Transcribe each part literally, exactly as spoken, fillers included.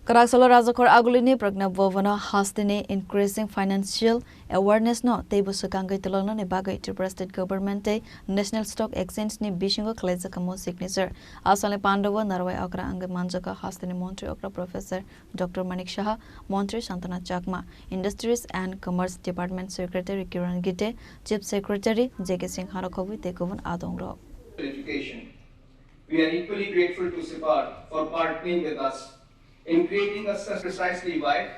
Kwrak salo Rajakhor Agulini Pragna Bhavan-o hasteni increasing financial awareness no teibo swkangwi twlangna ni bagwi Tripura State Government tei National Stock Exchange ni bisingo khwlaijak omo signature. Asalni pandao narwai okra wngwi manjak hasteni montri okra Professor Doctor Manik Saha, montri Santana Chakma, Industries and Commerce Department Secretary Kiran Gite, Chief Secretary J K Singha rok khobwi tei kubun adongrok. Education. We are equally grateful to SIPAR for partnering with us in creating a such precisely why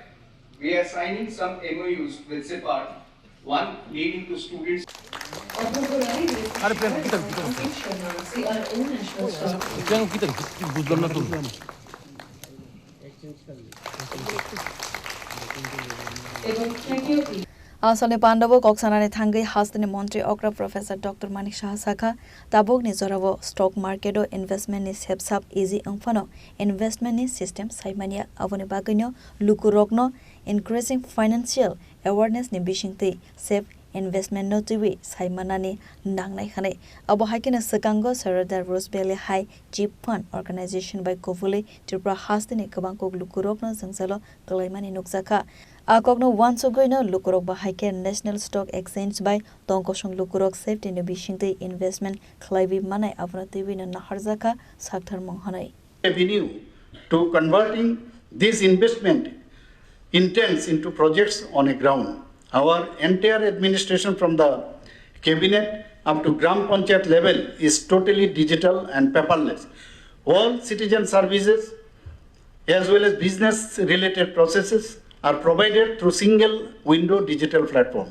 we are signing some M O Us with SIPAR, one leading to students. Asalni pandao kok sanani thangwi hasteni montri okra Professor Doctor Manik Saha sakha, tabukni jorao stock market-o investment-ni sepsap easy wngphano investment-ni system saimanya. Aboni bagwino lukurokno increasing financial awareness-ni bisingtwi safe investment-no twiwi saimanani nangnai hwnwi. Abo hai kheno swkango Saroda Rose Valley hai Chief Fund Organization bai kubuli Tripura hasteni kwbang kok lukurokno jwngjalo kwlaimani nukjakha. A kokno uansugwino lukurok bahai khe National Stock Exchange bai tongkosong lukurok safety ni bisingtwi investment khlaiwi manai abono twiwino naharjakha sakthar mung hwnwi. Avenue to converting this investment intents into projects on a ground. Our entire administration from the cabinet up to Gram Panchayat level is totally digital and paperless. All citizen services as well as business related processes are provided through single window digital platform.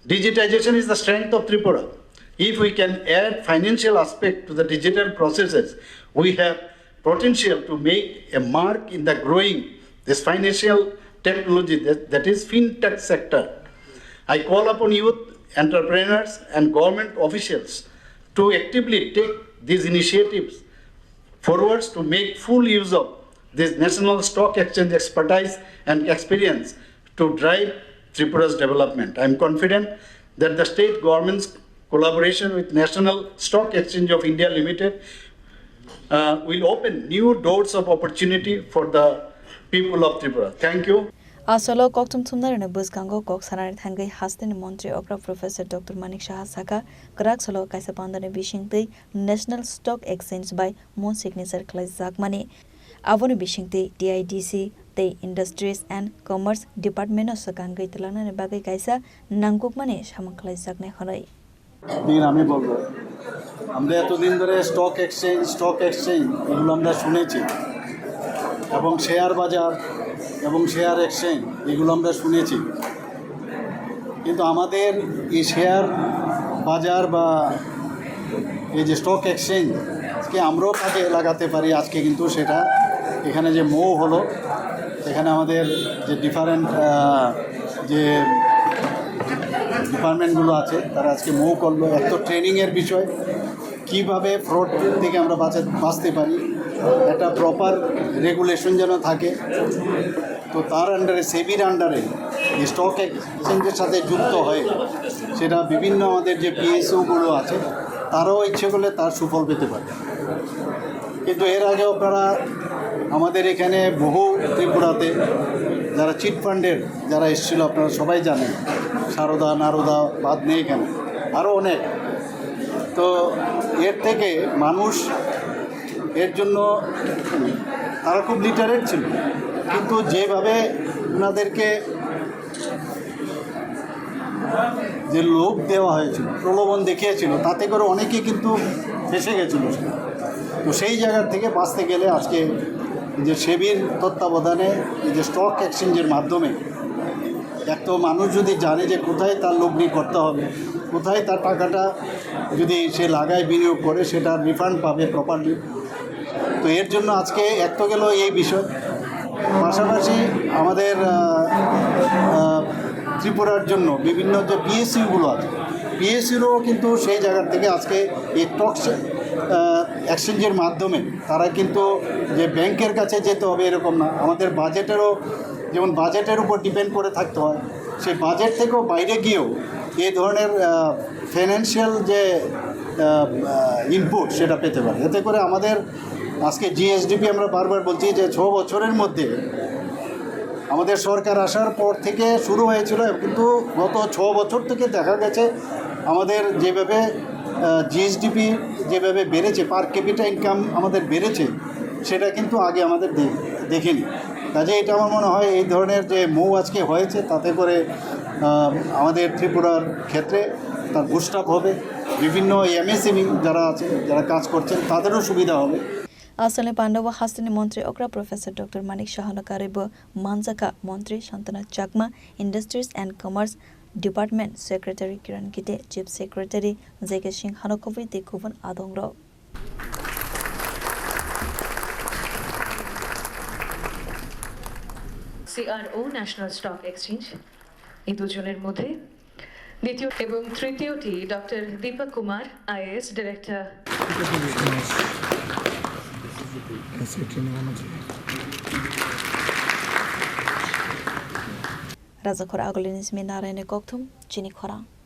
Digitization is the strength of Tripura. If we can add financial aspect to the digital processes, we have potential to make a mark in the growing this financial technology, that, that is fintech sector. I call upon youth, entrepreneurs and government officials to actively take these initiatives forwards to make full use of this National Stock Exchange expertise and experience to drive Tripura's development. I am confident that the state government's collaboration with National Stock Exchange of India Limited, uh, will open new doors of opportunity for the people of Tripura. Thank you. Asolo kokthum thumnarino bwskango kok sanani thangwi hasteni montri okra Professor Doctor Manik Saha sakha, kwrak salo kaisa pandani bisingtwi National Stock Exchange bai mo signature khlaijakmani. Aboni bisingtwi T I D C tei Industries and Commerce Department-no swkangwi twlangnani bagwi kaisa nangkukmani samung khlaijaknai hwnwi. দিন আমি বলবো, আমরা এতদিন ধরে stock exchange, stock exchange এগুলো আমরা শুনেছি, এবং শেয়ার বাজার এবং শেয়ার এক্সচেঞ্জ এগুলো আমরা শুনেছি, কিন্তু আমাদের এই শেয়ার বাজার বা এই যে স্টক এক্সচেঞ্জকে আমরাও কাজে লাগাতে পারি, আজকে কিন্তু সেটা এখানে যে মো হলো, এখানে আমাদের যে ডিফারেন্ট যে ডিপার্টমেন্টগুলো আছে, তারা আজকে মো করলো। এক তো ট্রেনিংয়ের বিষয়, কিভাবে ফ্রড থেকে আমরা বাঁচা বাঁচতে পারি, একটা প্রপার রেগুলেশন যেন থাকে। তো তার আন্ডারে, সেবির আন্ডারে স্টক এক্সচেঞ্জের সাথে যুক্ত হয়ে সেটা বিভিন্ন আমাদের যে পিএসইউগুলো আছে, তারাও ইচ্ছে করলে তার সুফল পেতে পারে। কিন্তু এর আগেও আপনারা আমাদের এখানে বহু ত্রিপুরাতে যারা চিট ফান্ডের যারা এসেছিল, আপনারা সবাই জানেন, সারদা, নারদা বাদ নেই এখানে, আরও অনেক। তো এর থেকে মানুষ এর জন্য তারা খুব লিটারেট ছিল, কিন্তু যেভাবে ওনাদেরকে যে লোভ দেওয়া হয়েছিল, প্রলোভন দেখিয়েছিল, তাতে করে অনেকে কিন্তু ফেঁসে গেছিল। তো সেই জায়গার থেকে বাঁচতে গেলে আজকে যে সেবির তত্ত্বাবধানে এই যে স্টক এক্সচেঞ্জের মাধ্যমে এক তো মানুষ যদি জানে যে কোথায় তার লগ্নি করতে হবে, কোথায় তার টাকাটা যদি সে লাগায়, বিনিয়োগ করে, সেটা রিফান্ড পাবে প্রপারলি। তো এর জন্য আজকে এক তো গেল এই বিষয়, পাশাপাশি আমাদের আহ, আহ, ত্রিপুরার জন্য বিভিন্ন যে পিএসইউগুলো আছে, পিএসইউরও কিন্তু সেই জায়গার থেকে আজকে এই স্টক এক্সচেঞ্জের মাধ্যমে তারা কিন্তু যে ব্যাংকের কাছে যেতে হবে এরকম না, আমাদের বাজেটেরও, যেমন বাজেটের উপর ডিপেন্ড করে থাকতে হয়, সেই বাজেট থেকেও বাইরে গিয়েও এই ধরনের ফিনান্সিয়াল যে ইনপুট, সেটা পেতে পারে। এতে করে আমাদের আজকে জিএসডিপি আমরা বারবার বলছি যে ছ বছরের মধ্যে আমাদের সরকার আসার পর থেকে শুরু হয়েছিল, কিন্তু গত ছ বছর থেকে দেখা গেছে আমাদের যেভাবে জিএসডিপি যেভাবে বেড়েছে, পার ক্যাপিটা ইনকাম আমাদের বেড়েছে, সেটা কিন্তু আগে আমাদের দে- দেখিনি। কাজে এটা আমার মনে হয় এই ধরনের যে মুভ আজকে হয়েছে, তাতে করে আহ, আমাদের ত্রিপুরার ক্ষেত্রে তার বুস্ট আপ হবে, বিভিন্ন এমএসএমই যারা আছে, যারা কাজ করছেন, তাদেরও সুবিধা হবে। Aswkni pandao hasteni montri okra Professor Doctor Manik Sahono karwibo manjakha montri Santana Chakma, Industries and Commerce Department Secretary Kiran Gite, Chief Secretary J K Singh hano kubui tei kubun adongrok. CRO national stock exchange, এই দুজনের মধ্যে দ্বিতীয় এবং তৃতীয়টি doctor Deepak Kumar, IAS director. Rajakhor Agulini simi Naraini Kokthum, chini khorang.